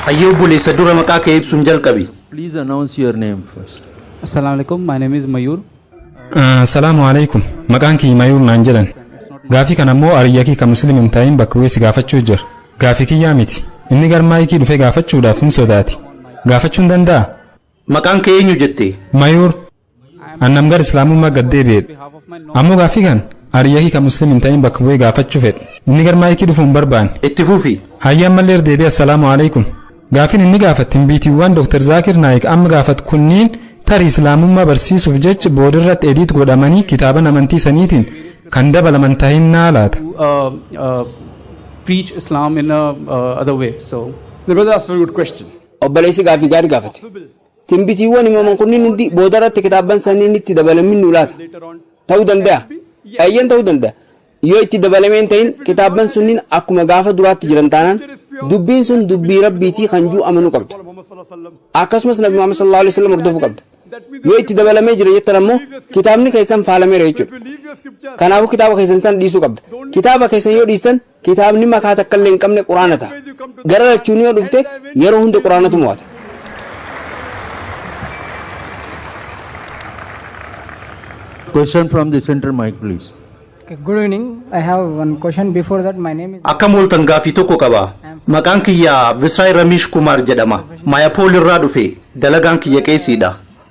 Hayyee obboleessa, dura maqaa kee ibsuun jalqabi. Please announce your name first. Assalamu alaikum. My name is Mayur. Assalaamu alaikum. Maqaan kiyya Mayuur naan jedhan. Gaafii kana immoo ariyya kee kan muslim hin ta'in bakka bu'ee si gaafachuu jira. Gaafii kiyyaa miti. Inni gar maayikii dhufee gaafachuudhaaf hin sodaati. Gaafachuu hin danda'a? Maqaan kee eenyu jette? Mayuur. Annam gar islaamummaa gad deebi'edha. Ammoo gaafii kan ariyya kee kan muslim hin ta'in bakka bu'ee gaafachuu fedha. Inni gar maayikii dhufuu hin barbaanne. Itti fufi. Hayya ammallee irra deebi'e assalaamu alaikum. Gaafiin inni gaafate timbiitiiwwan Dr. Zaakir Naayik amma gaafatu kunniin tarii islaamummaa barsiisuuf jecha boodarratti edit godhamanii kitaaban amantii saniitiin kan dabalaman tahinnaa laata. Preach Islam in a other way. So The brother asked a very good question. Obboleessi gaafii gaarii gaafate. Timbitiiwwan himaman kunniin hundi boodarratti kitaabban saniin itti dabalamin nu laata. Ta'uu danda'a. Eeyyan ta'uu danda'a. Yoo itti dabalamee hin ta'in kitaabban sunniin akkuma gaafa duraatti jiran taanaan dubbiin sun dubbii rabbiitii kan juu amanuu qabda. Akkasumas Nabi Muhammad sallallahu alaihi wasallam hordofuu qabda. Yoo itti dabalamee jira jettan ammoo kitaabni keessan faalameera jechuudha. Kanaafuu kitaaba keessan san dhiisuu qabda. Kitaaba keessan yoo dhiistan kitaabni makaa takka illee hin qabne quraana ta'a. Gara lachuun yoo dhufte yeroo hunda quraanatu mo'ata. Question from the center mic, please. Okay, good evening. I have one question. Before that, my name is. Akkam ooltan gaafii tokko qaba. Maqaan kiyya Visaay Ramish Kumar jedhama. Maayapool irraa dhufe. Dalagaan kiyya qeesiidha.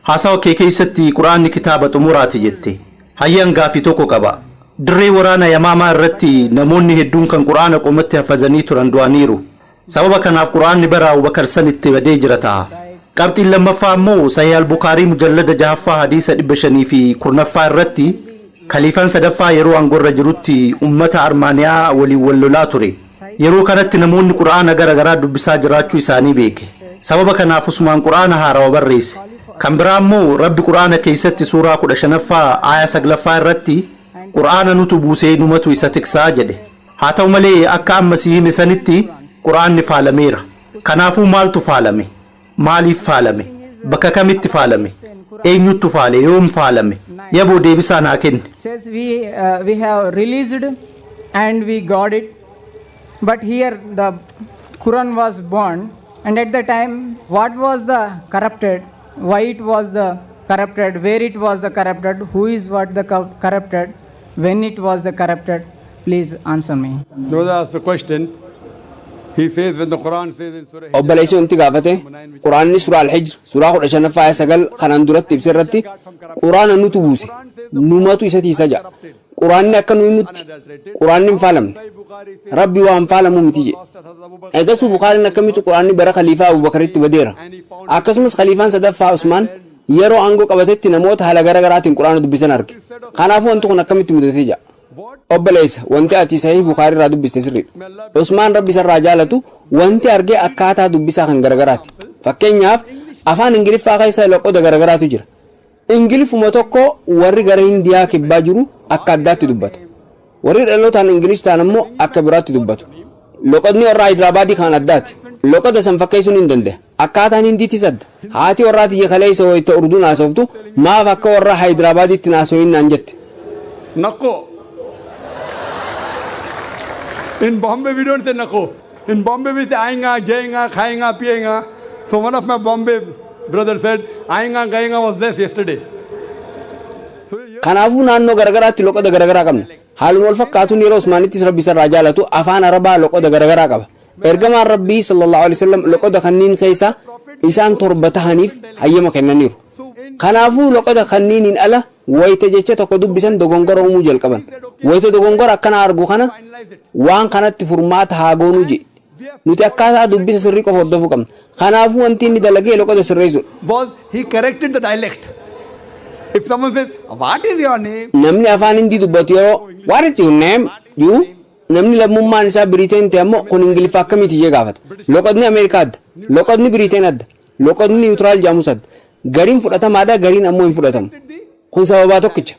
Haasawa kee keessatti quraanni kitaaba xumuraati jette. Hayyaan gaafii tokko qaba. Dirree waraana Yamaamaa irratti namoonni hedduun kan quraana qomatti hafazanii turan du'aniiru. Sababa kanaaf quraanni bara Abubakar san itti badee jira ta'a. Qabxiin lammaffaa immoo Sahih al-Bukaarii mujallada jahaffaa hadiisa 510ffaa irratti kaliifaan sadaffaa yeroo aangorra jirutti ummata Armaaniyaa waliin wal lolaa ture. Yeroo kanatti namoonni quraana gara garaa dubbisaa jiraachuu isaanii beeke. Sababa kanaaf Usmaan quraana haarawa barreesse. Kan biraa immoo Rabbi quraana keessatti suuraa 15ffaa aayaa 9ffaa irratti quraana nutu buusee numatu isa tiksaa jedhe. Haa ta'u malee akka amma si hime sanitti quraanni faalameera. Kanaafuu maaltu faalame? Maaliif faalame? Bakka kamitti faalame? Eenyuttu faale? Yoom faalame? Yaboo deebisaa naa kenni. Says we have released and we got it, but here the Quran was born, and at the time what was the corrupted, why it was the corrupted, where it was the corrupted, who is what the corrupted, when it was the corrupted? Please answer me. The brother asked a question. He says when the Quran says in Surah Obboleessi wanti gaafate quraanni suuraa Al-Hijr suuraa 15ffaa aaya 9 kanaan duratti ibsa irratti quraana nutu buuse numatu isa tiisa jedha. Quraanni akka nu himutti quraanni hin faalamne. Rabbi waan faalamuu miti jedhe. Eegasuu Bukaariin akkamitti quraanni bara khaliifaa Abubakaritti badeera. Akkasumas khaliifaan sadaffaa Usmaan yeroo aangoo qabatetti namoota haala gara garaatiin quraana dubbisan arge. Kanaafuu wanti kun akkamitti mudatee jedha. Obboleessa, wanti ati Sahih Bukaarii irraa dubbiste sirriidha. Usmaan Rabbi isarraa jaalatu wanti arge akkaataa dubbisaa kan garagaraati. Fakkeenyaaf afaan Ingiliffaa keessa loqoda garagaraatu jira. Ingiliffuma tokko warri gara Hindiyaa kibbaa jiru akka addaatti dubbata. Warri dhalootaan Ingilish ta'an ammoo akka biraatti dubbatu. Loqodni warra Hayidirabaadii kan addaati. Loqoda san fakkeessuun hin danda'a. Akkaataan Hindiittis adda. Haati warraa tiyya kaleessa wayita Urduun haasoftu maaf akka warra Hayidirabaadiitti naasohin naan jette. Nako. In Bombay we don't say Nako. In Bombay we say Aayenga, Jayenga, Khayenga, Piyenga. So one of my Bombay brothers said Aayenga, Gayenga was less yesterday. Kanaafuu naannoo garagaraatti loqoda garagaraa qabna. Haaluma wal fakkaatuun yeroo Usmaanittis Rabbi isarraa jaalatu afaan Arabaa loqoda garagaraa qaba. Ergamaan Rabbii sallallahu alaihi wasallam loqoda kanniin keessa isaan 7 tahaniif hayyama kennaniiru. Kanaafuu loqoda kanniiniin ala wayita jecha tokko dubbisan dogongora uumuu jalqaban. Wayita dogongora akkana argu kana waan kanatti furmaata haa goonuu jedhe. Nuti akkaataa dubbisa sirrii qofa hordofuu qabna. Kanaafuu wanti inni dalagee loqoda sirreessuudha. Was he corrected the dialect. If someone says, what is your name? Namni afaan Hindii dubbatu yeroo what is your name jedhu namni lammummaan isaa Biriteen ta'e ammoo kun Ingiliffa akkamiiti jee gaafata. Loqodni Ameerikaa adda. Loqodni Biriteen adda. Loqodni Niwutiraal jedhamus adda. Gariin fudhatamaadha gariin ammoo hin fudhatamu. Kun sababaa tokkicha.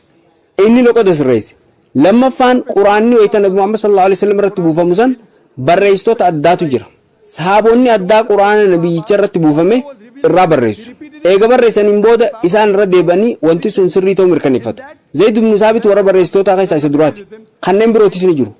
Inni loqoda sirreesse. Lammaffaan quraanni wayita Nabi Muhammad sallallahu alaihi wasallam irratti buufamu san barreessitoota addaatu jira. Sahaabonni addaa quraana nabiyyicha irratti buufame irraa barreessu. Eega barreessaniin booda isaan irra deebi'anii wanti sun sirrii ta'uu mirkaneeffatu. Zayd ibn Saabit warra barreessitootaa keessaa isa duraati. Kanneen birootis ni jiru.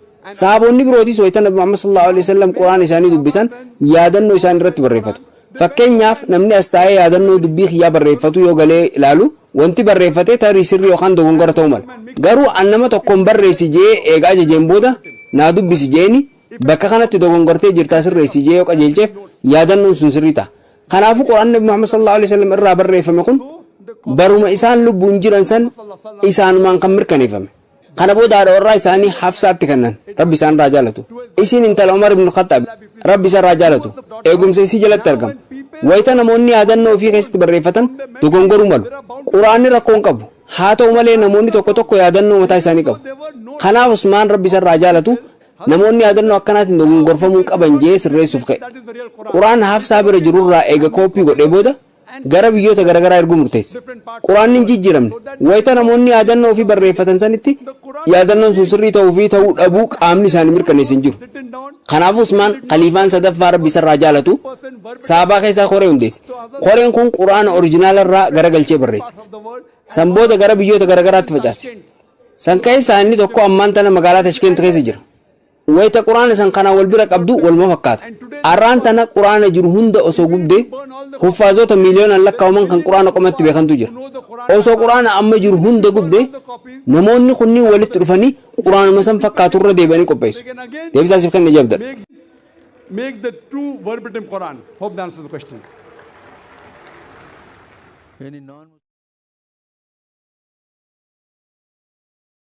Sahaabonni birootis wayita Nabi Muhammad sallallahu alaihi wasallam Quraana isaanii dubbisan yaadannoo isaan irratti barreeffatu. Fakkeenyaaf, namni as taa'ee yaadannoo dubbii kiyyaa barreeffatu yoo galee ilaalu, wanti barreeffate tarii sirrii yookaan dogongora ta'uu mala. Garuu an nama tokkoon barreessi jee eega ajajeen booda naa dubbisi jeeni, bakka kanatti dogongortee jirtaa, sirreessi jee yoo qajeelcheef, yaadannoon sun sirrii ta'a. Kanaafuu Quraanni Nabi Muhammad sallallahu alaihi wasallam irraa barreeffame kun baruma isaan lubbuun jiran san isaanumaan kan mirkaneeffame. Kana booda haadha warraa isaanii Hafsaatti kennan. Rabbi isaan irraa jaalatu. Isiin intala Umar ibn Khattaab, Rabbi isa irraa jaalatu. Eegumsa isii jalatti argama. Wayita namoonni yaadannoo ofii keessatti barreeffatan dogongoruu malu. Quraanni rakkoo hin qabu. Haa ta'u malee, namoonni tokko tokko yaadannoo mataa isaanii qabu. Kanaaf Usmaan, Rabbi isa irraa jaalatu, namoonni yaadannoo akkanaatiin dogongorfamuu qaban jee sirreessuuf ka'e. Quraan Hafsaa bira jirurraa eega kooppii godhee booda gara biyyoota garaagaraa erguu murteesse. Quraanni hin jijjiiramne. Wayita namoonni yaadannoo ofii barreeffatan sanitti yaadannoon sun sirrii ta'uu fi ta'uu dhabuu qaamni isaanii mirkaneesse hin jiru. Kanaafuu Usmaan khaliifaan sadaffaa, Rabbi isarraa jaalatu, sahabaa keessaa koree hundeesse. Koreen kun Quraana original irraa garagalchee barreesse. San booda gara biyyoota garaagaraatti facaase. San keessaa inni tokko ammaan tana magaalaa Tashkent keessa jira. Wayita Quraana san kanaa wal bira qabdu waluma fakkaata. Arraan tana Quraana jiru hunda osoo gubde, huffaazota miiliyoonaan lakkaa'aman kan Quraana qomatti beekantu jira. Osoo Quraana amma jiru hunda gubde, namoonni kunniin walitti dhufanii Quraanuma san fakkaaturra deebi'anii qopheessu. Deebisaa siif kenna jabdadha. Make the true verbatim Quran. Hope that answers the question. Any non